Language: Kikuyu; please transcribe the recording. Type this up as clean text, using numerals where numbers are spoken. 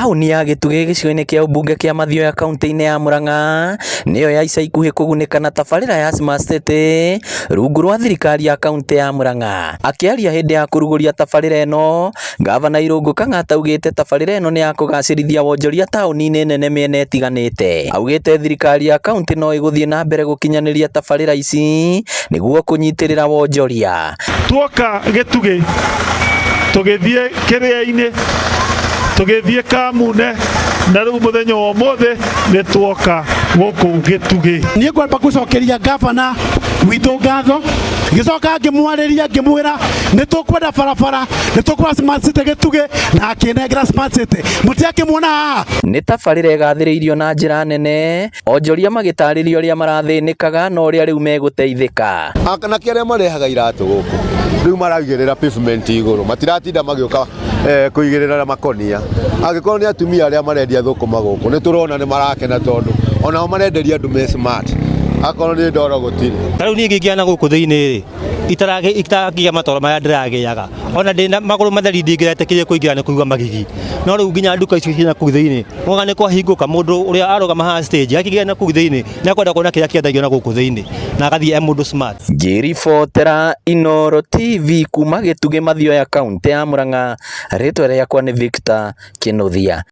Taũni ya Gĩtugĩ gĩcigo-inĩ kĩa ũmbunge kĩa Mathioya kauntĩ-inĩ ya Murang'a nĩyo ya ica ikuhĩ kũgunĩka na tabarĩra ya Smart City rungu rwa thirikari ya kauntĩ ya Murang'a. Akĩaria hĩndĩ ya kũrugũria tabarĩra ĩno, Ngavana Irũngũ Kang'ata augĩte tabarĩra ĩno nĩ ya kũgacĩrithia wonjoria taũni-inĩ nene mĩena ĩtiganĩte. Augĩte thirikari ya kauntĩ no ĩgũthiĩ na mbere gũkinyanĩria tabarĩra ici nĩguo kũnyitĩrĩra wonjoria. Tuoka Gĩtugĩ, tũgĩthiĩ Kĩrĩa-inĩ, tũgĩthiĩ Kamune, na rĩu mũthenya wa ũmũthĩ nĩ tuoka gũkũ Gĩtugĩ. Niĩ ngwamba gũcokeria ngavana witũ ngatho, ngĩcoka ngĩmwarĩria ngĩmwĩra nĩ tũkwenda barabara, nĩ tũkwenda Smart City Gĩtugĩ, na akĩnengera Smart City. Mũtiakĩmuona haha? Nĩ tabarĩra ĩgathĩrĩirio na njĩra nene Onjoria magĩtarĩria ũrĩa marathĩnĩkaga na ũrĩa rĩu megũteithĩka. Anake arĩa marehaga iratũ gũkũ rĩu maraigĩrĩra pavement igũrũ, matiratinda magĩũka eh, kũigĩrĩra makonia. Angĩkorwo nĩ atumia arĩa marendia thũkũma gũkũ, nĩ tũrona nĩ marakena tondũ onao marenderia andũ me smart. Akorwo nĩ ndoro gũtirĩ. Ta rĩu niĩ ngĩingĩra na gũkũ thĩinĩ rĩ, itarakĩgĩa matoro marĩa ndĩragĩaga ona ndĩna magũrũ matheri ndingĩretĩkĩrie kũingĩra nĩ kũigua magigi no rĩu nginya nduka icio ciĩ na kũu thĩinĩ mwoga nĩ kwahingũka mũndũ ũrĩa arũgama haha stage akĩgĩa na kũu thĩinĩ nĩ akwenda kuona kĩrĩa kĩendagio na gũkũ thĩinĩ na agathiĩ e mũndũ smart. Ngĩribotera Inooro TV kuma Gĩtugĩ Mathioya kauntĩ ya Murang'a, rĩtwa rĩakwa nĩ Victor Kĩnuthia.